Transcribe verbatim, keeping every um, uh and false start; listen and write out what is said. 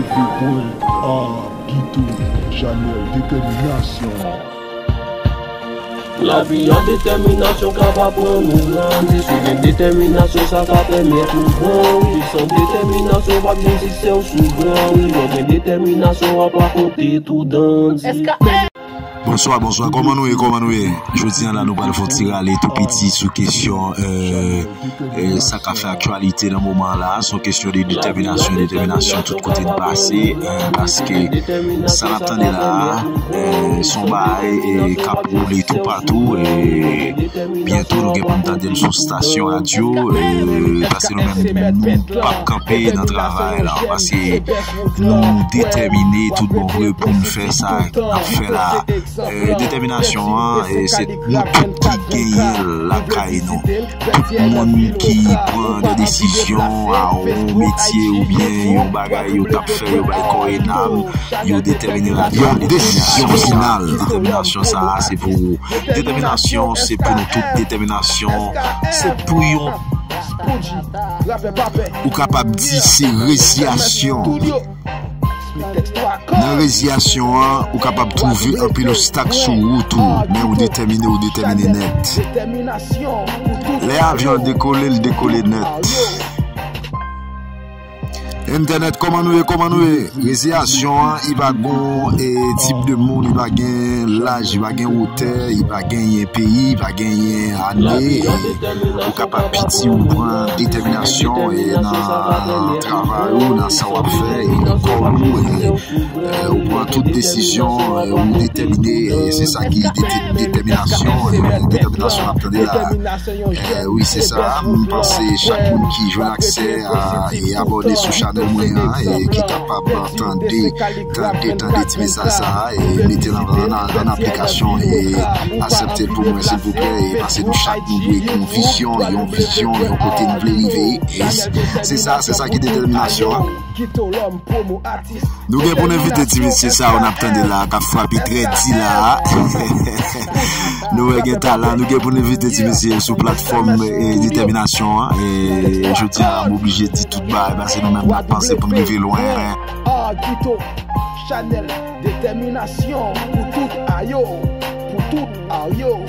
Pwen a Guito Chanel Detèminasyon. Lavi a detèminasyon k ap aprann ou grandi. Si w gen detèminasyon, sa ka pèmèt ou gran wi. San detèminasyon, w p ap gen siksè w sou gran wi. Lè w gen detèminasyon, w ap rakonte tou dandi. Bonswa, bonswa, kòman nou ye, kòman nou ye? Jodi a la, nou pral fè yon ti rale tou piti sou kesyon, euh, euh, sa k ap fè aktyalite nan moman an la. Se yon kesyon de detèminasyon, detèminasyon tout kote n pase, euh, paske sa n ap tande la, euh, se yon bagay, euh, k ap woule toupatou, e byento nou gen pou n tande l sou stasyon radyo, euh, paske nou menm, nou p ap kanpe nan travay la, paske nou detèmine tout bon vre pou n fè sa n ap fè la. Eh, detèminasyon an, eh, se nou tout ki genyen l lakay nou. Tout moun ki pran de desizyon a yon metye oubyen yon bagay yo t ap fè, yo bay kò e nanm, yo detèmine ladan. Yon desizyon final. Detèminasyon sa a, se pou ou. Detèminasyon, se pou nou tout. Detèminasyon, se pou yon, ou kapab di se reziyasyon. Nan reziyasyon an, ou kapab twouve anpil obstak sou wout ou, men ou detèmine, ou detèmine nèt. Lè avyon an dekole, l dekole nèt. Entènèt, kòman nou ye, kòman nou ye? Reziyasyon an, li pa gon, eh, tip de moun, li pa gen laj, li pa gen wotè, li pa genyen peyi, li pa genyen ane, eh, ou kapab piti, ou pran detèminasyon, eh, nan travay ou, nan sa w ap fè, e nan kò ou, eh, eh, ou pran tout desizyon, eh, ou detèmine, eh, se sa ki dete-, detèminasyon, eh, detèminasyon n ap tande la. Eh, wi, se sa, m panse chak moun ki jwenn aksè a, e abòne sou chanèl mwen an, e ki kapab tande, tande, tande ti mesaj sa a, e mete l an, an, an aplikasyon, e aksepte l pou mwen, silvouplè, e paske nou chak nou dwe gen yon vizyon, yon vizyon, yon kote nou vle rive, e se, se sa, se sa ki detèminasyon an. Nou gen pou n envite ti mesye sa yo n ap tande la, k ap frape trè di la a. Nou wè gen talan, nou gen pou n envite ti mesye sou platfòm, eh, detèminasyon an. E jodi a, m oblije di tout bagay, paske nou menm n ap panse pou n rive lwen. Guito Chanel Detèminasyon pou tout ayo, pou tout ayo.